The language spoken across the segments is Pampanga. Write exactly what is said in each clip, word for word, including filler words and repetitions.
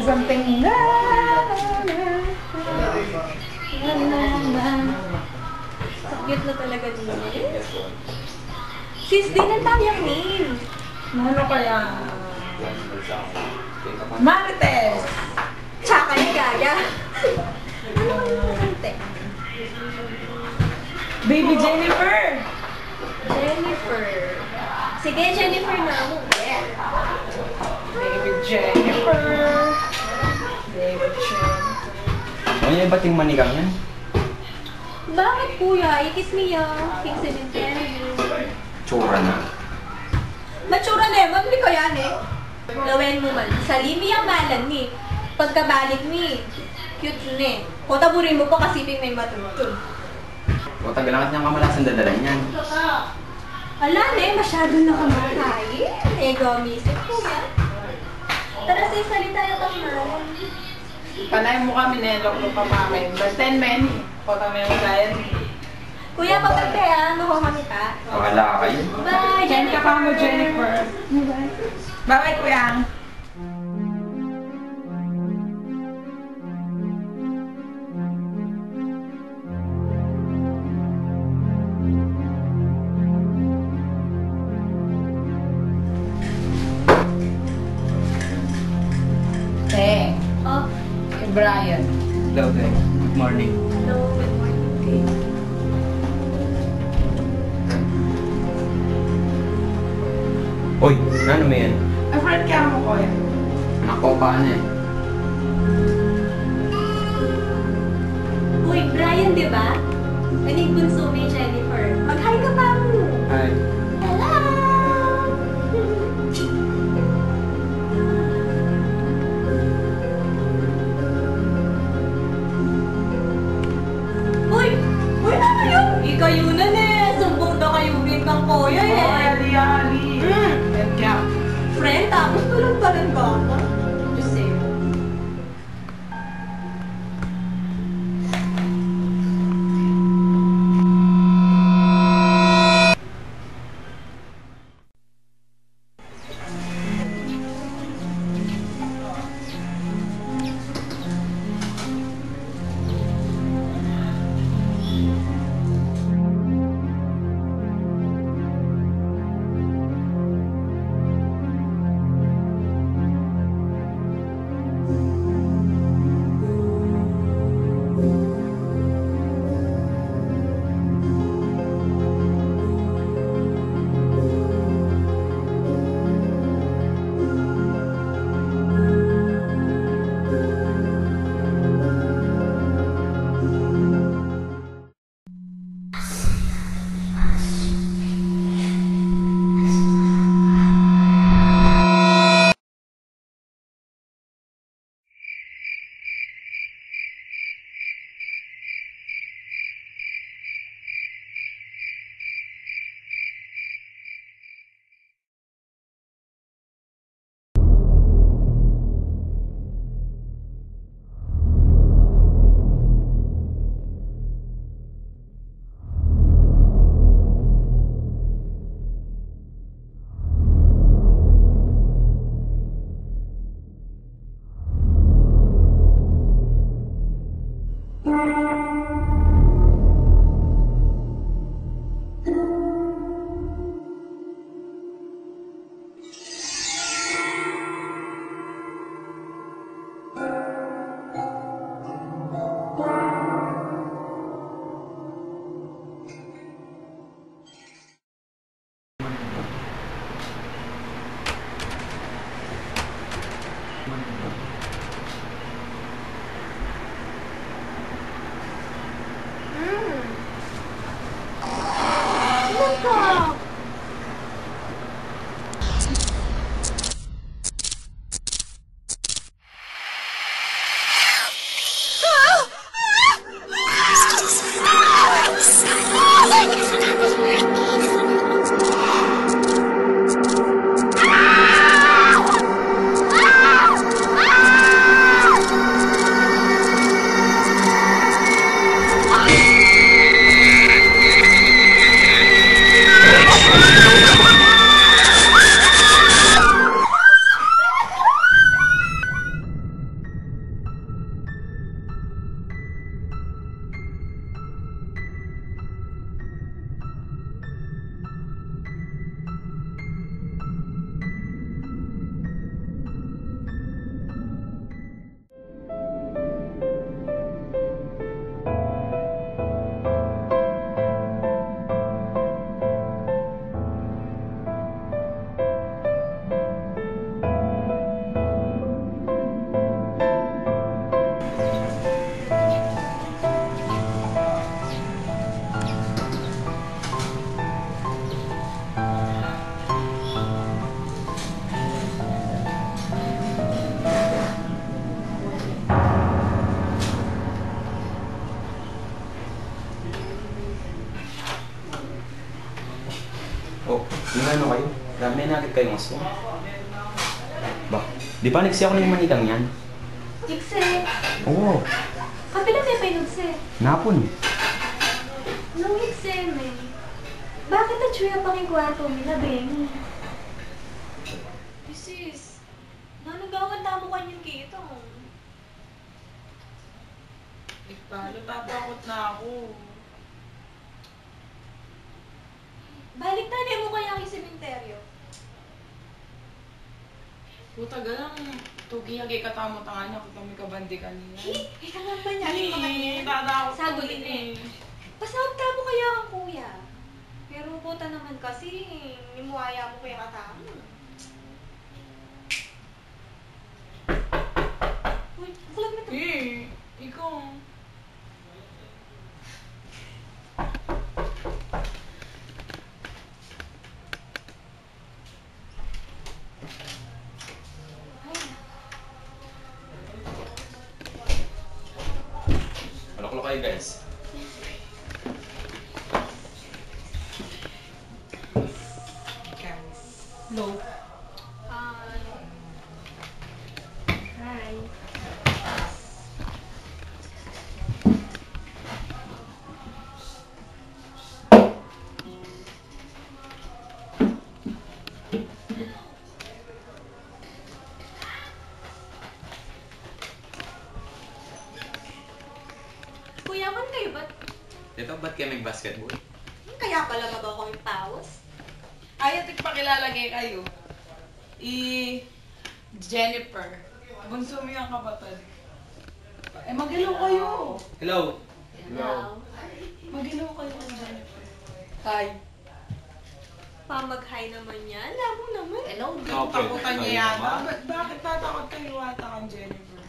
Something. Cute na talaga ni Sis, di na tayang name. Ano kaya? Marites. Tsaka ni Gaga. Ano kaya yung masante? Baby Jennifer. Jennifer. Sige, Jennifer na mo. Yeah. Baby Jennifer. Baby Jennifer. Ano yung bating manikang yan? Bakit, kuya? Ikis mi ya. King sementeryo. Tsura na. Matsura na yan. Mabili ko yan eh. Lawen mu man. Salimi yang malan mi. Pagkabalik mi. Cute ne. Kota burin mu pa kasi pin may matutun. O, tagalangat niyang kamalasang dadala niyan. Ala ne, masyado na kamatay. Ego, misip, kuya. Tara, sis, salita na tayo. Panay mu kami ne, lok-lok pa kami. But ten many. Kota mi yung gayan. Kuya, pagkante ah, makuha kami ka. Wala kayo. Bye, Jennifer. Bye, Kuya. Te. Oh. Kay Brian. Hello, Te. Good morning. Hello, good morning, Te. Uy, nanu me yan? Ay, friend ka mu, kuya. Anak ko pa ne. Uy, Brian, di ba? Yan ing bunsu mi, Jennifer. Mag-hi ka pa mu. Hi. Hello! Uy! Uy, nanu yan? Ikayu na ne. Sumbung da kayu pin kang kuya e. Uy, ali, ali. Hmm. Friend, tapos tulang pa rin ba? Just saying. Nung ano kayu? Dame na agad kayung aswang. Ba, di ba nigse ku ning manikang yan? Nigse? Oo. Kapilan me pa nung nigse? Napun. Nung nigse me, bakit atiu ya pa king kwartu mi, Benny? Misis, nanu gawan tamu kanyang kita? Ikalu, tatakut na aku. Baliktan ne mu kaya king sementeryo? Puta, galang tugi ya kekatamu, tangana, kung kami kabandikan niya. Hi, ika naman yan, ika naman yan. Tatakut. Saglit ne. Pasaup tamu kaya kang kuya. Pero puta naman kasi, nimuaya mu kaya katamu. Uy, kulang na to. Eh, ikaw. Ano ko kayo, guys? Hello. Hi. Hi. Kuya, man kayu bat? Ito, bat kayu mag-basketball? Hmm, kaya pala mabaw kang paus. Ay, ito, pakilala ke kayu. I Jennifer. Bunsu mi yang kapatid. Eh, mag-hello kayu. Hello. Hello. Mag-hello kayu kang Jennifer. Hi. Pamag-hi naman yan. Lamo naman. Hello. Okay. Takutan niya yan. Ba-, bakit tatakot kayu ata kang Jennifer?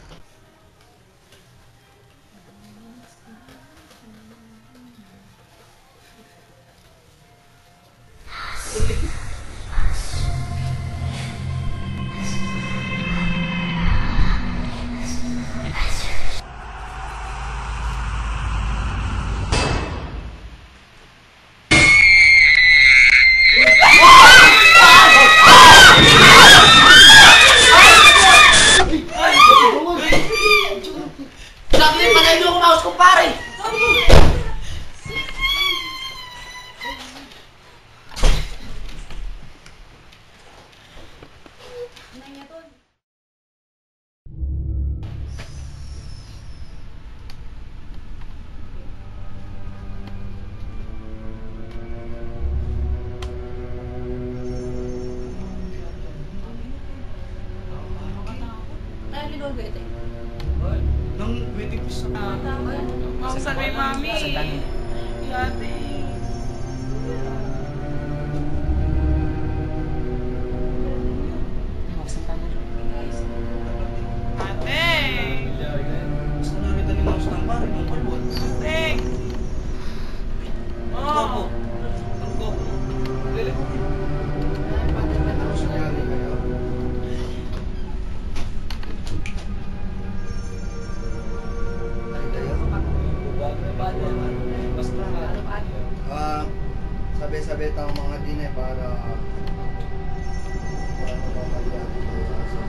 Sabi, patay niyo ako, mouse, kumpare! Nang waiting ko sa... Ah, tama. Mama, sa kay Mami. Sa dami. Ate. Ate. Gusto na kita ni Ma'am Stampa, rin ang palwat. Ate. Oh. Ang gwapo. Ang gwapo. Lele ko. Ah, sabi-sabi tayong mga dine para, para mapapalian tayo sa...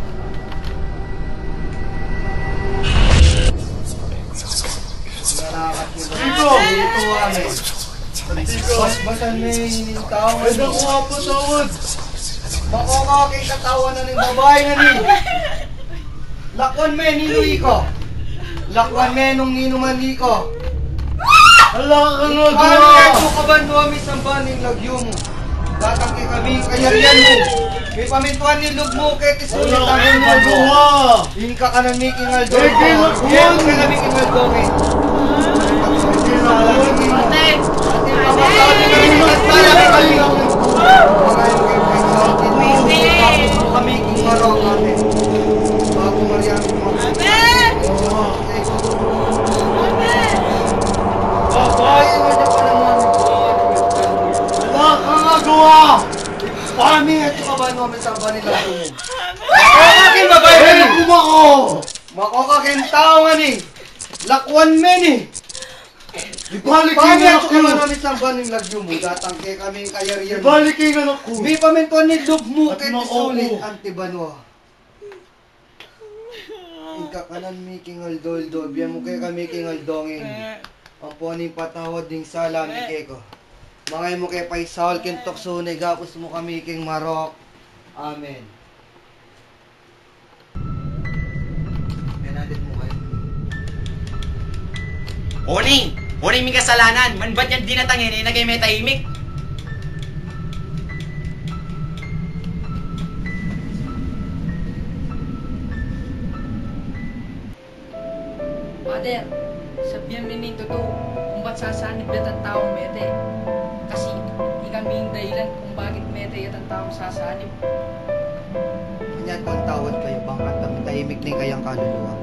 Ito, ito, ano eh. Basbasan me ing tau ngeni. Ay, naku, patawad. Makoka king katawan na ning babai ngeni. Lakwan me ninu ika. Lakwan me nung ninu man ika. Ala ka nga... Paano gawa? Ito ka ba, no, misamban ing lagyu mu? Datang kekami ing kayarian mu. Mipamintuan ing lub mu keti sulatan mu. Ala ka nga gawa. Ing kakanan mi king aldo. Ing kakanan mi king aldo. Ate! Ate! Kami king marong, ate. Bago Maria. Ate! Ate! Babae, ano ka pa naman? Ala ka nga gawa! Pami, ito ka ba, no? May samba nila. Makoka king babai ngeni. Kumako! Makoka king tau ngeni. Lakwan me ni. Ibalik ing anak ku. Panyatsu ka man, amin samban ing lagyu mu, datang kekami ing kayarian mu. Ibalik ing anak ku. Mipamintuan ing lub mu keti sulit anti banua. Ing kakanan mi king aldo-aldo, ibie mu kekami king aldo ngeni. Ampon ipatawad ing sala mi keka, manga e mu ke paisaul king tuksu, nune ikabus mu kami king marok. Amen. Menadit mu kaya. Oni! Oni, mikasalanan! Manbat yang dinatang ini, na kaya metaimik. Father, sabian mi ning tutu, kung ba't sasanib detang taung mete? Kasi ikami ing dahilan kung bakit mete detang taung sasanib. Kanyang patawad kayu, bang kanita mitaimik ne ing kayang kaluluwa.